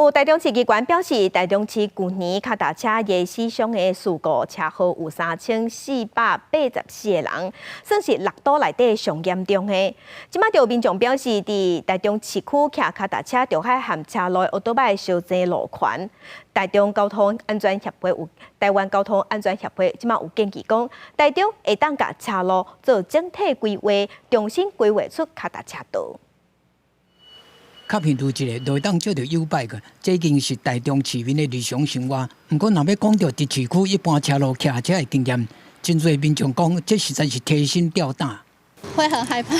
有台中市機關表示，台中市舊年跤踏車的死傷的事故車禍有3484個人，算是六都內底上嚴重的。這馬就有民眾表示，佇台中市區騎跤踏車，著愛和車路的歐多擺相爭路權。台中交通安全協會有台灣交通安全協會，這馬有建議講，台中會當共車路做整體規劃，重新規劃出跤踏車道。較頻度一个，就會當借著YouBike 個，這已經是台中市民的日常生活。毋過，若欲講著佇市區一般車路騎車的經驗，真濟民眾講，這實在是提心吊膽。會很害怕，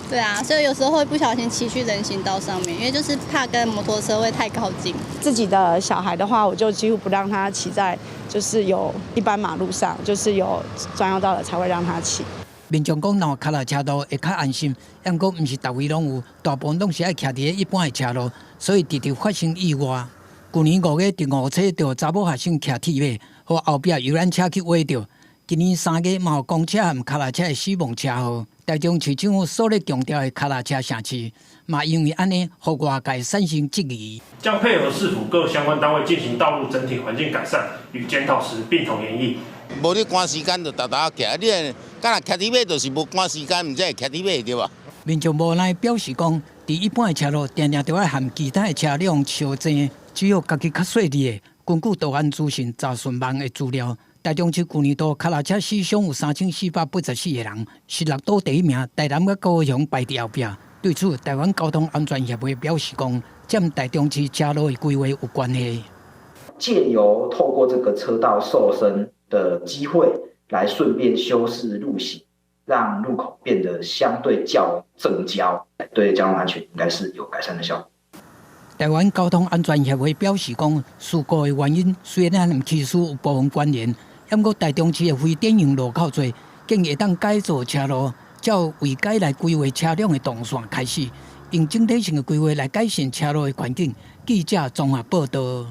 對啊，所以有時候會不小心騎去人行道上面，因為就是怕跟摩托車會太靠近。自己的小孩的話，我就幾乎不讓他騎在就是有一般馬路上，就是有專用道的才會讓他騎。民眾講，若有跤踏車道會較安心，毋過毋是逐位攏有，大部分攏是愛騎佇咧一般的車路，所以常常發生意外。舊年5月，佇五車著查某學生騎鐵馬，予後壁遊覽車去搲著。今年3月嘛有公車和跤踏車的死亡車禍。台中市政府煞咧強調的跤踏車城市，嘛因為按呢，予外界產生質疑。將配合市府各相關單位進行道路整體環境改善與檢討時，並同研議。無你趕時間就沓沓騎，你敢若騎鐵馬就是無趕時間，毋才會騎鐵馬對無？民眾無奈表示講，佇一般的車路，定定著愛和其他的車輛相爭，只有家己較細膩的，根據道安資訊查詢網的資料，台中市舊年度跤踏車死傷有3484個人，是六都第一名，台南佮高雄排佇後壁。對此，台灣交通安全協會表示講，這和台中市車路的規劃有關係。借由透過這個車道瘦身的機會，來順便修飾路型，讓路口變得相對較正焦，對交通安全應該是有改善的效果。台灣交通安全協會表示講，事故的原因雖然和騎士有部分關聯，毋過台中市的非典型路口濟，建議會當改造車路，照違改來規劃車輛的動線開始，用整體性的規劃來改善車路的環境。記者綜合報道。